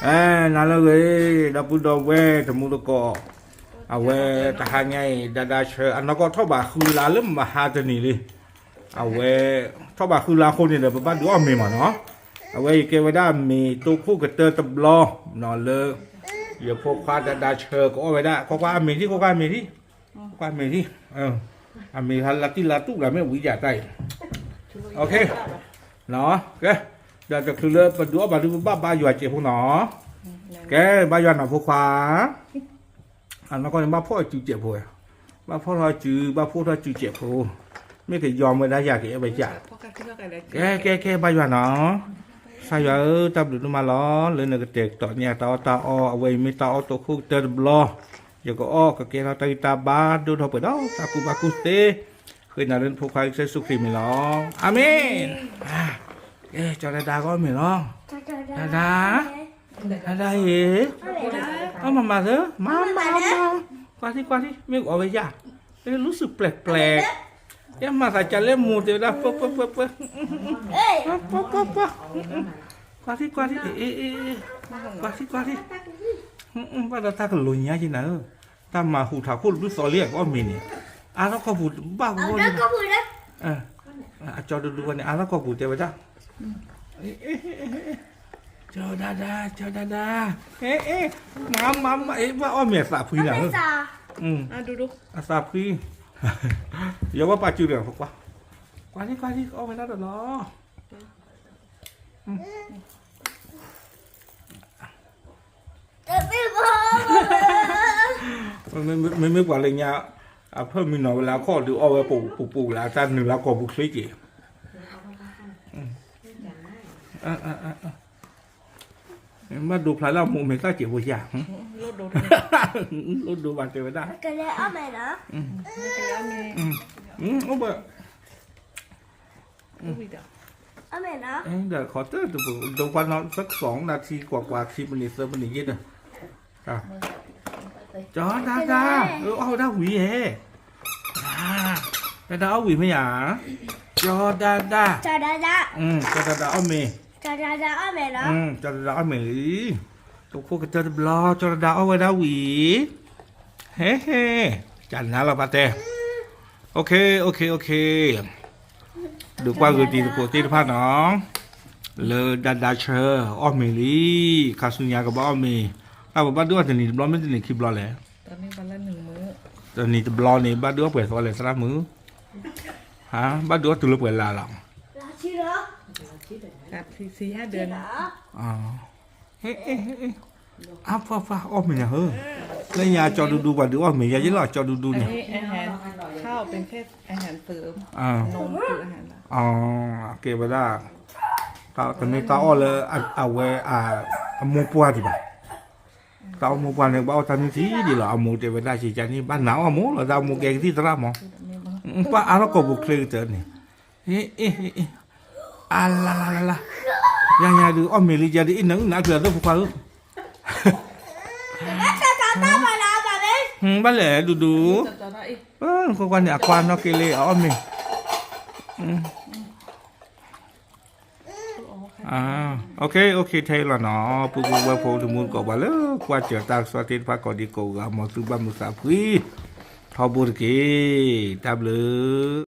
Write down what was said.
အဲ နၤလၢအဂ့ၤ ဒီပုၢ်ဒီဝဲၢ်တံၤသကိး, အဝဲတဟါညါအံၤ ဒါဒါဆၢ အနီၢ်ကီၢ်ထီၣ်ဘးဃုလါလၢမဟါတနံၤလံ, အဝဲ ထီၣ်ဘးဃုလါအဃိန့ၣ်ဒီး ပဘၣ်ဒုးအီၣ်မ့ၤမးနီၤ, အဝဲအံၤကဲဝဲဒၣ်မ့ၤတိၢ်ခိၣ်ကတၢၢ်တဘျီ, လၢ ယဖိခွါဒါဒါဆၢ ကအီၣ်ဝဲဒၣ် ခွါခွါအမ့ၤထံၣ် ခွါခွါအမ့ၤထံၣ်, ခွါခွါအမ့ၤထံၣ်, အမ့ၤဟါလါတံၢ်လါတူၢ်လၢမ့ၢ်ဝံယၤတၢ်အံၤ, ကဲ, ဒီးတချုးလၢပဒုးအီၣ်ဘၣ်ဒုး ပဘၣ်ဘါယွၤစဲးဖိနီၤ, ကဲ ဘါယွၤနီၤဖိခွါ, အနီၢ်ကီၢ်န့ၣ် ဘၣ်ဖီၣ်အစုစဲးဖိ, ဘၣ်ဖီၣ်ထီၣ်စု ဘၣ်ဖီၣ်ထီၣ်စုစဲးဖိ, မ့ၢ်ကယီၤမ့ၢ်ဒၣ်ယၤကအဲၣ်ဝဲယၤ, ကဲ ကဲ ကဲ ဘါယွၤနီၤ, ကစၢ်ယွၤဧၢ တၢ်ဘျုးဒိၣ်မးလီၤ လၢနကတဲာ်ကတီၤန့ၢ်တၢ်အီၣ်တၢ်အီ အဝဲအံၤမ့ၢ်တၢ်အီၣ်တိၢ်ခိၣ်ကတၢၢ်တဘျီ, ယကအီၣ်ကကဲထီၣ်တၢ်ဂံၢ်တၢ်ဘါ ဒိၣ်ထီၣ်ပှဲၤဒီးတၢ်ကူၣ်ဘၣ်ကူၣ်သ့, ဃ့နၤလၢနဖိခွါကစၢ်ယ့ၣ်ၡူးခရံာ်မံၤလီၤ, အၤမ့ၣ်, ကဲ ကၠီၤဒါဒါကအီၣ်မ့ၤလီၤ, ဒါဒါ ဒါဒါအံၤ, အီၣ်မၤမၤသၢ မၤမၤမၤ, ကွၢ်ထံကွၢ်ထံ မ့ၢ်ကအီၣ်ဝဲယၤ, လူစုပျဲၢ်ပျဲၢ်, ယဲမၤသးကလဲၣ်မိၢ်တဲဝဲဒၣ် ပၢပၢပၢပၢ, ပၢပၢပၢ, ကွၢ်ထံကွၢ်ထံ, ကွၢ်ထံကွၢ်ထံ, ဘၣ်ဒီးတၢ်ကလိၤညါက့နၤဧၢ, တၢ်မၤဟူးထးခိၣ်တဘျုးသီလံ ကအီၣ်မ့ၤန့ၣ်, အါထီၣ်ကီၢ်ပူၤဘၣ်ဝဲ, အကၠီၤဒူဒူဝဲန့ၣ် အါထီၣ်ကီၢ်ပူၤတဲဝဲဒၣ် ကၠီၤဒါဒါ ကၠီၤဒါဒါ, မၤမၤမၤ ဘၣ်အီၣ်မ့ၤအသးဖှံနၤဧၢ, အသးဖှံ, ယဝဲပာ်စုဒီး ကွၢ်, ကွၢ်ထံကွၢ်ထံ ကအီၣ်ဝဲဒၣ်ဒီးလီၤ မ့မ့ၢ်ပှၤလၢညါ အဖၢမုၢ်နီၤဝဲလၢအခီၣ်ဒုးအီၣ်ဝဲပူၤပူၤလၢတၢ်နုာ်လၢကီၢ်ပူၤချ့က့ၤ, ဘၣ်ဒိဖျါလၢအမိၢ်မ့ၢ်တၢ်စဲးဖိယၤ, လိၣ်ဒိဘၣ်တဲဝဲဒၣ်, အိၣ်ဘၣ် ဒီးခီတၢၢ်တပူၤ ဒိကွၢ်နီၢ်သၢကစီၣ်နၢ်ထံကွၢ်ကွၢ်ခံပနံးသၢပနံးယဲၢ်ဒီး, ကၠီၤဒါဒါ, အီၣ်ဝဲဒၣ်ဝံၤဧဲ, ကၠီၤဒါဒါအီၣ်ဝံၤမ့ၢ်ဧါ, ကၠီၤဒါဒါ, ကၠီၤဒါဒါအီၣ်မ့ၤ, ကၠီၤဒါဒါအီၣ်မ့ၤလီၤ, ကၠီၤဒါဒါအီၣ်မ့ၤလံ, တိၢ်ခိၣ်ကတၢၢ်တဘျီ ကၠီၤဒါဒါအီၣ်ဝဲဒၣ်ဝံၤ ဟဲဟဲ, ကနၤလီၤပာ်တဲ, အိၣ်ခ့ အိၣ်ခ့ အိၣ်ခ့, ဒုးကွၢ်ဂ့ၤတံၤသကိးသ့ၣ်တဖၣ်နီၤ, လၢဒါဒါဆၢ အီၣ်မ့ၤလံ, ခါဆူညါကဘၣ်အီၣ်မ့ၤ, တၢ်ပဘၣ်ဒုးအီၣ်တနံၤတဘျီမ့ၢ်တနံၤခံဘျီလဲၣ်, တနံၤတဘျီန့ၣ် ဘၣ်ဒုးအီၣ်ပှဲၤသီလဲၣ်သရၣ်မုၣ်, ဟါ ဘၣ်ဒုးအီၣ်တုၤလၢပှဲၤလါလီၤ အါဖှါဖှါအီၣ်မ့ၤနၤဧၢ, လၢညါကၠီဒူဒူပှၤဒုးအီၣ်မ့ၤယဲလီၤ ကၠီဒူဒူန့ၣ်, ကဲဝဲဒၣ်, တမ့ၢ်တၢ်အီၣ်လၢအဝဲအမိၢ်ပှၢ်ဒံးဘၣ်, တၢ်အီၣ်မိၢ်ပှၢ်န့ၣ် ဘၣ်အီၣ်တၢ်နုၢ်ထံဒံးလီၤ အမိၢ်တဲဝဲဒၣ်ကကန့ၣ် ဘၣ်နၤအီၣ်မိၢ်လီၤ တၢ်အမိၢ်ကဲကသံၣ်သရၣ်မး, ပှၤအါထီၣ်ကိာ်ပူၤချ့ကတၢၢ်န့ၣ် အ့ အ့ အ့ အလါလါလါလါ, ယၤယၤဒုးအီၣ်မ့ၤလံယၤဒုး အ့ၣ်နၤအုၣ်နၤအုၣ်ဖျဲးအသးဖိခွါဧၢ, ဘၣ်လဲၣ်ဒူဒူ, နကွၢ်ကွၢ်န့ၣ် အကွၢ်နီၢ်က့လံ အအီၣ်မ့ၤ, အိၣ်ခ့ အိၣ်ခ့ ထဲအံၤလီၤနီၤ ပုၢ်ဝဲၢ်ဖိတံၤသကိး ပှၤလၢကွၢ်စၢၤတၢ်ကစီၣ်သ့ၣ်တဖၣ်ကိးဒံကိးဂၤ မ်သုဘၣ်မုာ်သးဖှံ ထီဘိတက့ၢ် တၢ်ဘျုး